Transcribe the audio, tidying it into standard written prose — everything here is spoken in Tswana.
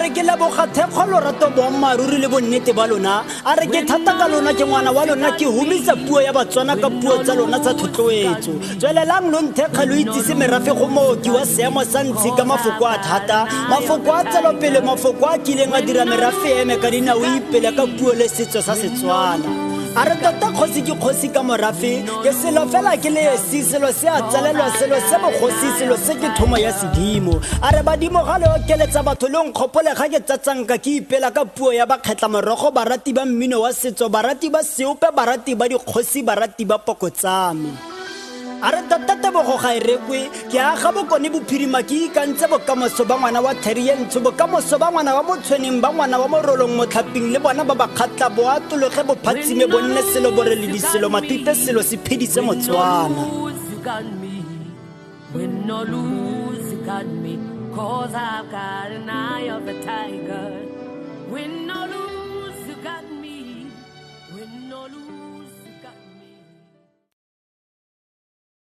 A re ke leboga thekgo, lorato, boammaaruri le bonnete ba lona. A re ke thata ka lona, ke ngwana wa lona, ke humisa puo ya Batswana ka puo tsa lona tsa thotloetso. Tswelelang lo nthekga, lo itsise merafe go mooki wa seemo sa ntshi ka mafoko a thata, mafoko a tselopele, mafoko a kileng a dira merafe eme ka dinao, ipele ka puo le setso sa Setswana. A re tota kgosi ke kgosi ka morafe, ke selo fela ke le esi, selo se a tsalelwa, selo se bogosi, selo se ke thomo ya sedimo. A re badimo ga le okeletsa batho, le nkgopole ga ke tsatsanka ke ipela ka puo ya bakgetla morogo, barati ba mmino wa setso, barati ba seope, barati ba dikgosi, barati ba poko tsa me. A re tota tebogo ga e rekwe. Ke aga Bokone Bophirima ke ikantse bokamoso ba ngwana wa theri ye ntsho, bokamoso ba ngwana wa Motshweneng, ba ngwana wa Morolong, Motlhaping le bona ba Bakgatla. Bo atologe, bophatsime, bonne selo boreledi, selo matute, selo se phedise Motswana. Win or lose, you got me. 'Cause I've got an eye of the tiger. Win or lose, you got me. Win or lose.